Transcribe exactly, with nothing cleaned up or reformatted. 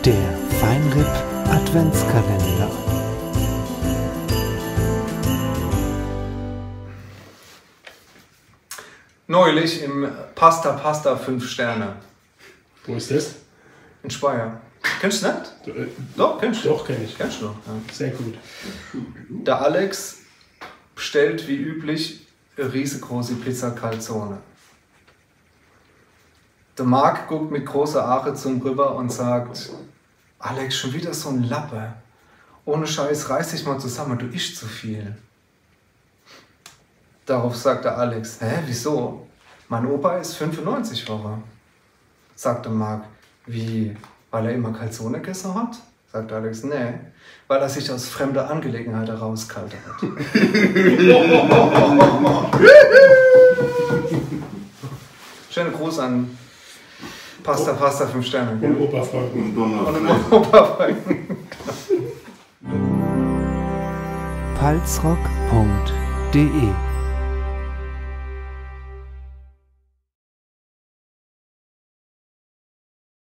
Der Fine R I P Adventskalender. Neulich im Pasta Pasta fünf Sterne. Wo is des? In Speyer. Kennst du net? Äh, Doch, kennst du. Doch, kenn ich. Kennst du noch? Ja. Sehr gut. Der Alex bestellt wie üblich e riesegroßi Pizza Calzone. Der Marc guckt mit große Aache zum rüber und sagt: „Alex, schon wieder so en Lappe. Ohne Scheiß, reiß dich mal zusammen, du isst zu viel.“ Darauf sagt der Alex: „Hä, wieso? Mein Opa is fünfundneunzig worre.“ Sagt der Marc: „Wie, weil er immer Calzone gegessen hat?“ Sagt Alex: „Nee, weil er sich aus fremder Angelegenheit herausgehalten hat.“ Schöne Gruß an Pasta Pasta fünf Sterne. Und Opa Franken. Und Opa Franken. palzrock punkt de